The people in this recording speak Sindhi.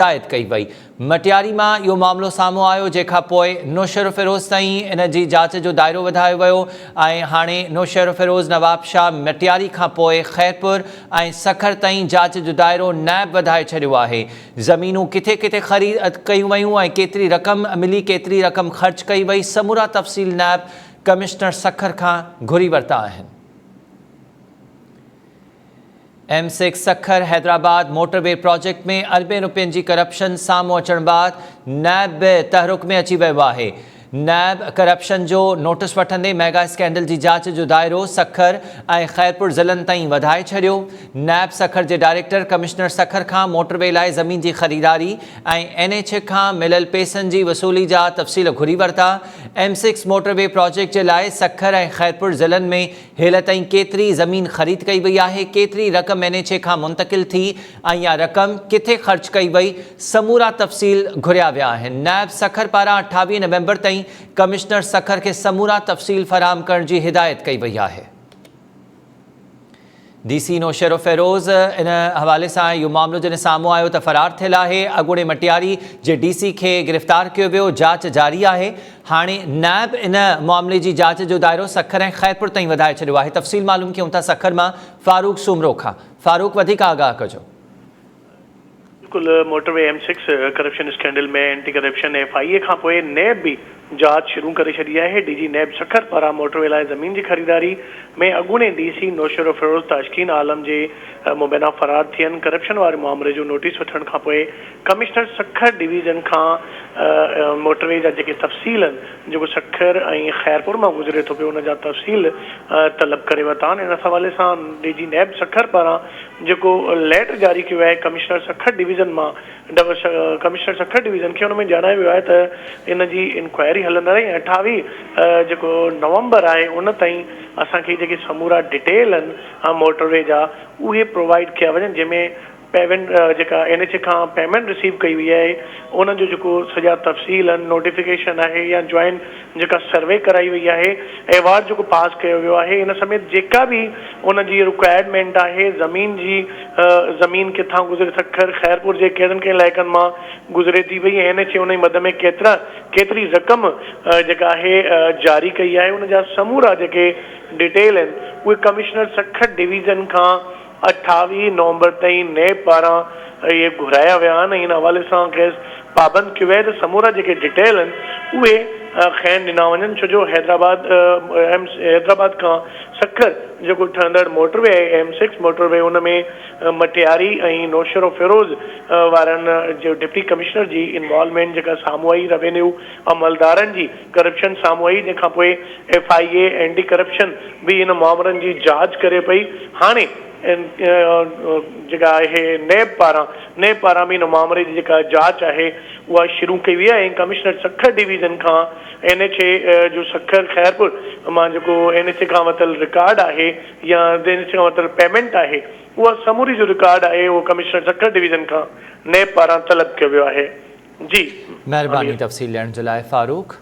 هدايت ڪئي وئي. مٽياري مان اهو معاملو سامهون آيو جنهن کان پوء نوشهروفيروز تائين ان جي جاچ جو دائرو وڌايو ويو ۽ هاڻي نوشهروفيروز، نوابشاهه، مٽياري کان پوء خيرپور ۽ سکر تائين جاچ جو دائرو نيب وڌائي ڇڏيو آهي. زمينون ڪٿي ڪٿي خريد ڪيون ويون ۽ ڪيتري رقم ملي ڪيتري رقم خرچ ڪئي وئي سمورا تفصيل نيب ڪمشنر سکر کان گهري ورتا آهن. M six Sukkur Hyderabad motorway project ۾ اربين روپين جي ڪرپشن سامهون اچڻ بعد نيب به تحرڪ ۾ اچي ويو آهي. نيب ڪرپشن جو نوٽيس وٺندي ميگا اسڪينڊل جي جاچ جو دائرو سکر ۽ خيرپور ضلعن تائين وڌائي ڇڏيو. نيب سکر جي ڊائريڪٽر ڪمشنر سکر کان موٽر وي لاء زمين جي خريداري ۽ اين ايڇ اي کان مليل پيسن جي وصولي جا تفصيل گهري ورتا. M six motor way project جي لاء سکر ۽ خيرپور ضلعن ۾ هيل تائين ڪيتري زمين خريد ڪئي وئي آهي، ڪيتري رقم اين ايڇ اي کان منتقل ٿي ۽ اها رقم ڪٿي خرچ ڪئي وئي، سمورا تفصيل گهريا ويا آهن. نيب سکر پاران 28 نومبر تائين ڪمشنر سکر کي سمورا تفصيل فراهم ڪرڻ جي هدايت ڪئي وئي آهي. ڊي سي نوشهروفيروز ان حوالي سان اهو معاملو جڏهن سامهون آيو ته فرار ٿيل آهي، اڳوڻي مٽياري جي ڊي سي کي گرفتار ڪيو ويو، جاچ جاري آهي، هاڻي نيب ان معاملي جي جاچ جو دائرو سکر ۽ خيرپور تائين وڌائي ڇڏيو آهي، تفصيل معلوم ڪيون ٿا سکر مان فاروق سومرو کان، فاروق وڌيڪ آگاهه ڪجو. بلڪل motorway M six corruption scandal ۾ anti corruption F I A کانپوء نيب به جاچ شروع ڪري ڇڏي آهي، ڊي جي نيب سکر پاران موٽر وي لاء زمين جي خريداري ۾ اڳوڻي ڊي سي نوشهروفيروز تاشقين عالم جي مبينا فرار ٿين ڪرپشن واري مامري جو نوٽيس وٺڻ کانپوء ڪمشنر سکر ڊويزن کان موٽر وي جا جيڪي تفصيل آهن جيڪو سکر ۽ خيرپور مان گذري ٿو پيو ان جا تفصيل طلب ڪري ورتا آهن ان حوالي سان ڊي جي نيب سکر پاران جيڪو ليٽر جاري ڪيو آهي ڪمشنر سکر ڊويزن مان ڪمشنر سکر ڊويزن کي ان ۾ ڄاڻايو ويو آهي ته ان جي انڪوائري هلندڙ ۽ 28 جيڪو نومبر آهي ان تائين اسان کي جيڪي سمورا ڊٽيل آهن موٽر وي جا اهي پرووائيڊ ڪيا وڃن جنهن ۾ پيمينٽ جيڪا اين ايڇ اي کان پيمينٽ رسيو ڪئي وئي آهي ان جو جيڪو سڄا تفصيل آهن نوٽيفڪيشن آهي يا جوائنٽ جيڪا سروي ڪرائي وئي آهي ايوارڊ جيڪو پاس ڪيو ويو آهي ان سميت جيڪا به ان جي رڪوائرمينٽ آهي زمين جي زمين ڪٿان گذري سکر خيرپور جي ڪهڙن ڪهڙن علائقن مان گذري ٿي پئي اين ايڇ اي ان جي مد ۾ ڪيترا ڪيتري رقم جيڪا آهي جاري ڪئي آهي ان جا سمورا جيڪي ڊيٽيل آهن اهي ڪمشنر سکر ڊويزن کان 28 نومبر تائين نيب پاران اهي گهرايا ويا آهن ۽ ان حوالي سان کيس پابند ڪيو ويو آهي ته سمورا جيڪي ڊٽيل آهن اهي کين ڏنا وڃن ڇو جو حيدرآباد ايم حيدرآباد کان سکر جيڪو ٺهندڙ موٽر وي آهي ايم سڪس موٽر وي ان ۾ مٽياري ۽ نوشهروفيروز وارن جو ڊپٽي ڪمشنر جي انوالومينٽ جيڪا سامهون آئي روينيو عملدارن جي ڪرپشن سامهون آئي جنهن کانپوء F I A anti corruption به ان مامرن جي جاچ ڪري پئي هاڻي جيڪا آهي نيب پاران نيب پاران به ان مامري جي جيڪا جاچ آهي اها شروع ڪئي وئي آهي ۽ ڪمشنر سکر ڊويزن کان اين ايڇ اي جو سکر خيرپور مان جيڪو اين ايڇ اي کان ورتل رڪارڊ آهي يا اين ايڇ اي کان ورتل پيمينٽ آهي اها سموري جو رڪارڊ آهي اهو ڪمشنر سکر ڊويزن کان نيب پاران طلب ڪيو ويو آهي جي مهرباني امير. تفصيل ڏيڻ جي لاء فاروق.